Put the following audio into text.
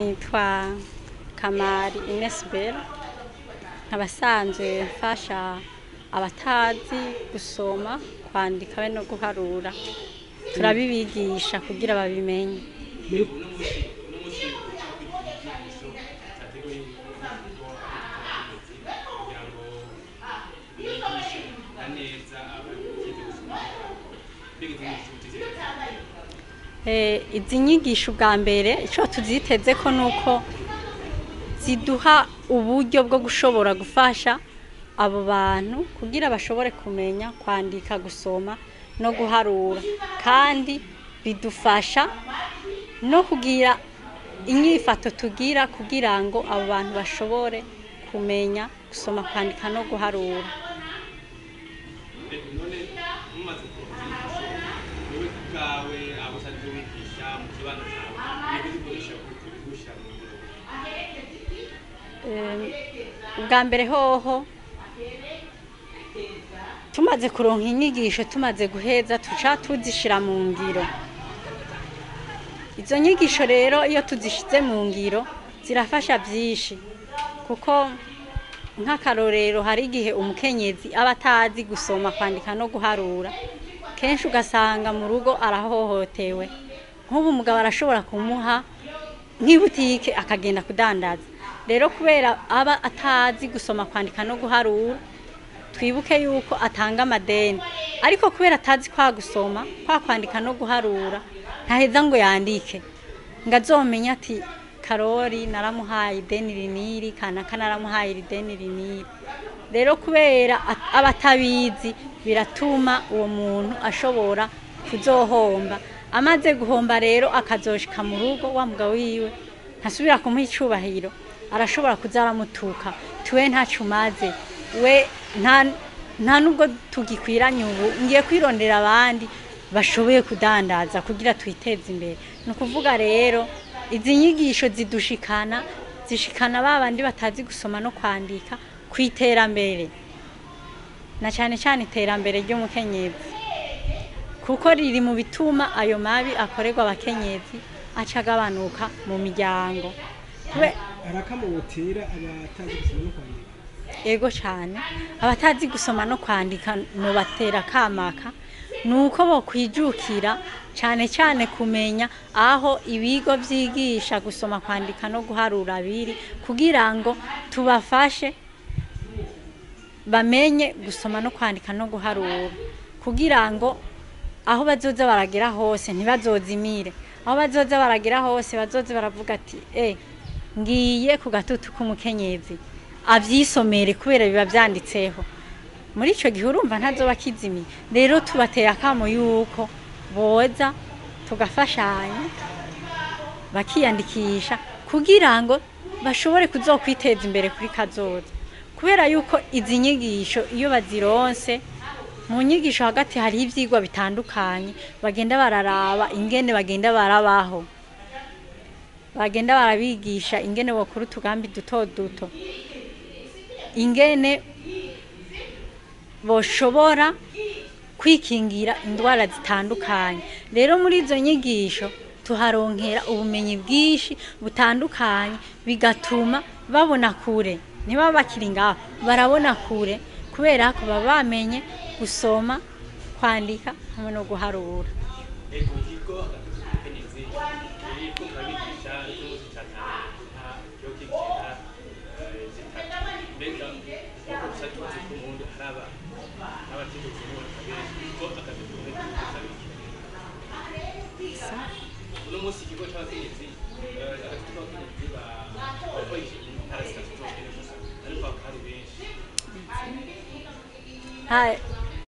Nitwa Kamari Ines Bella, nkaba nsanzwe mfasha abatazi gusoma, kwandika be no guharura. Turabibigisha kugira babimenye. Izi nyigisho ubwa mbere icyo tuziteze ko nuko ziduha uburyo bwo gushobora gufasha abo bantu kugira bashobore kumenya kwandika, gusoma no guharura, kandi bidufasha no kugira inyifato tugira kugira ngo abo bantu bashobore kumenya gusoma, kwandika no guharura. None mumaze kuronka inyigisho, wewe kubwawe, abo usanzwe wigisha mu kibano cawe, ni kuzikoresha gute, bigushira mu ngiro? Ubwa mbere hoho tumaze kuronka inyigisho, tumaze guheza, tuca tuzishira mu ngiro. Izo nyigisho rero iyo tuzishize mu ngiro zirafasha byinshi, kuko nk'akarorero hari igihe umukenyezi aba atazi gusoma, kwandika no guharura, kenshi ugasanga mu rugo arahohotewe. Nk'ubu umugabo arashobora kumuha nk'ibutike akagenda kudandaza, rero kubera aba atazi gusoma, kwandika no guharura, twibuke yuko atanga amadeni, ariko kubera atazi kwa gusoma, kwa kwandika no guharura, ntaheza ngo yandike ngo azomenye ati Karori naramuhaye ideni riniri, kanaka naramuhaye ideni riniri. Rero kubera aba atabizi, biratuma uwo muntu ashobora kuzohomba. Amaze guhomba rero akazoshika mu rugo, wa mugabo wiwe ntasubira kumuha icubahiro, arashobora kuza aramutuka, tuwe ntaco umaze, we nta nubwo tugikwiranye, ubu ngiye kwirondera abandi bashoboye kudandaza kugira twiteze imbere. Ni ukuvuga rero izi nyigisho zidushikana, zishikana ba bandi batazi gusoma no kwandika ku iterambere, na cyane cyane iterambere ry'umukenyezi, kuko riri mu bituma ayo mabi akorerwa abakenyezi aca agabanuka mu miryango. Arakamubutira abatazi gusoma no kwandika? Ego cyane, abatazi gusoma no kwandika nubatera kamaka nuko bokwijukira cyane cyane kumenya aho ibigo byigisha gusoma, kwandika no guharura biri, kugira ngo tubafashe bamenye gusoma no kwandika no guharura, kugira ngo aho bazoza baragera hose ntibazozimire, aho bazoza baragera hose bazoze baravuga ati ngiye ku gatutu k'umukenyezi, avyisomere kubera biba vyanditseho. Muri ico gihe urumva ntazoba akizimiye. Rero tubateye akamo yuko boza tugafashanya bakiyandikisha kugira ngo bashobore kuzokwiteza imbere kuri kazoza, kubera yuko izi nyigisho iyo bazironse, mu nyigisho hagati hariho ivyigwa bitandukanye bagenda bararaba ingene bagenda barabaho, bagenda barabigisha ingene bokora utugambi duto duto, ingene boshobora kwikingira indwara zitandukanye. Rero muri izo nyigisho tuharonkera ubumenyi bwinshi butandukanye, bigatuma babona kure, ntibaba bakiri ngaho, barabona kure kubera ko baba bamenye gusoma, kwandika hamwe no guharura. Ego, ikigo Agatutu k'umukenyezi kiriko kirabigisha n'umunsi catanu nta kigo kigisha zitatu. Mbega nkuko dusa tuzi ko mu Burundi hari abatize gusoma benshi, ikigo Agatutu k'umukenyezi gisaba iki? Uno munsi ikigo c'abakenyezi, Agatutu k'abakenyezi, bakoresha intara zitatu zonyene gusa, ariko hakaba hari benshi.